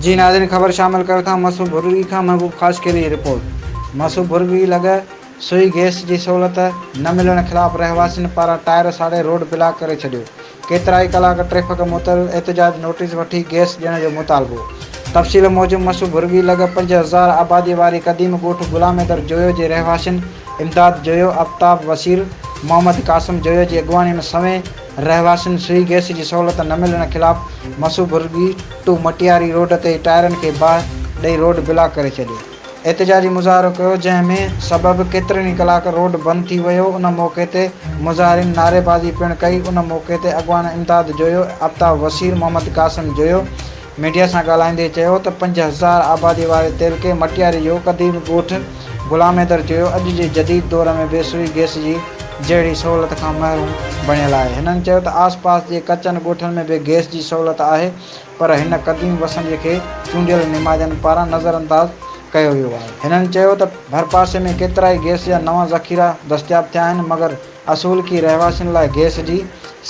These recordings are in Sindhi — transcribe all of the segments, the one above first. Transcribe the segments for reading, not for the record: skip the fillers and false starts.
جي ناظرين خبر شامل ڪيو ٿا مسو ڀرڳي کان محبوب خاصخيلي جي رپورٽ مسو ڀرڳي لڳ سوئي گئس جي سهولت نه ملڻ خلاف رهواسين پاران ٽائر ساڙي روڊ بلاڪ ڪري ڇڏيو ڪيترائي ڪلاڪ ٽريفڪ معطل، احتجاج نوٽيس وٺي گئس ڏيڻ جو مطالبو. تفصيل موجب مسو ڀرڳي لڳ 5000 آبادي واري قديم ڳوٺ غلام حيدر جويو جي رهواسين امداد جويو، آفتاب وسير، محمد قاسم جويو جي اڳواڻي ۾ سوين رهواسين سوئي گئس جي سهولت نه ملڻ خلاف مسو ڀرڳي ٽو مٽياري روڊ تي ٽائرن کي باهه ڏئي روڊ بلاڪ ڪري ڇڏيو. احتجاجي مظاهرو ڪيو جنهن ۾ سبب ڪيترن ئي ڪلاڪ روڊ بند ٿي ويو ان موقعي تي مظاهرين نعريبازي پڻ ڪئي ان موقعي تي اڳواڻ امداد جويو، آفتاب وسير، محمد قاسم جويو ميڊيا سان ڳالهائيندي چيو ته 5000 آبادي واري تعلقي مٽياري جو قديم ڳوٺ غلام حيدر جويو اڄ جي جديد دور ۾ به سوئي گئس جي جهڙي سهولت کان محروم بڻيل آهي هنن چيو ته آس پاس جي ڪچن ڳوٺن ۾ به گئس جي سهولت آهي پر هن قديم وسنديء کي چونڊيل نمائندن پاران نظرانداز ڪيو ويو آهي. هنن چيو ته ڀرپاسي ۾ ڪيترائي گئس جا نوان ذخيرا دستياب ٿيا آهن مگر اصولڪي رهواسين لاء گئس جي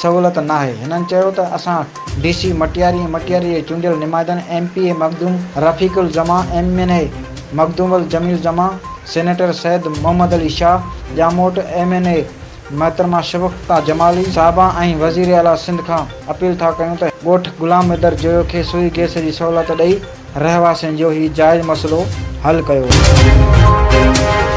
سهولت ناهي. هنن چيو ته اسان ڊي سي مٽياري ۽ مٽياري جي چونڊيل نمائندن M P A Makhdoom Rafiq Ulzaman, M N A Makhdoom Aljameel Zaman, senator Syed Muhammad Ali Shah Jamot, M N A محترمه شفقت جمالي صاحبه ۽ وزير اعليٰ سنڌ کان اپيل ٿا ڪيون ته ڳوٺ غلام حيدر جويو کي سوئي گئس جي سهولت ڏئي رهواسين جو هي جائز مسئلو حل ڪيو وڃي.